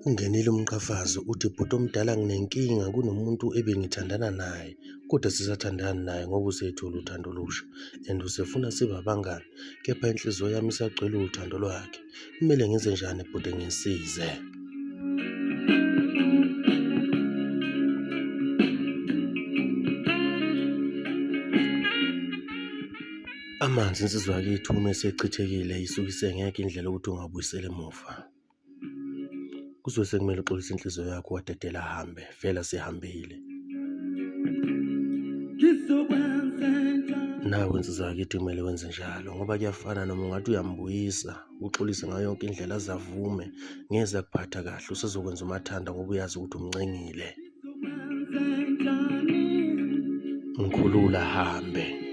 Ungenile umqhafazo uthi bhuti omdala nginenkinga kunomuntu ebengithandana naye kodwa sisathandani naye ngoba usethole uthando olusha and usefuna sibe abangani kepha inhliziyo yami isagcwele uthando lwakhe. Kumele ngenze njani bhuti ngisize? Amanzi insizwa yakithi uma esechithekile isuke isengekho indlela yokuthi ungabuyisela emuva. Kuzobe sekumele uxolise inhliziyo yakho wadedela ahambe, vele asehambile. Nawe nsizwa yakithi kumele wenze njalo ngoba kuyafana noma ungathi uyambuyisa uxolise ngayo yonke indlela aze avume ngeze akuphatha kahle usezokwenza umathanda ngoba uyazi ukuthi umncengile. Ngikhulula hambe.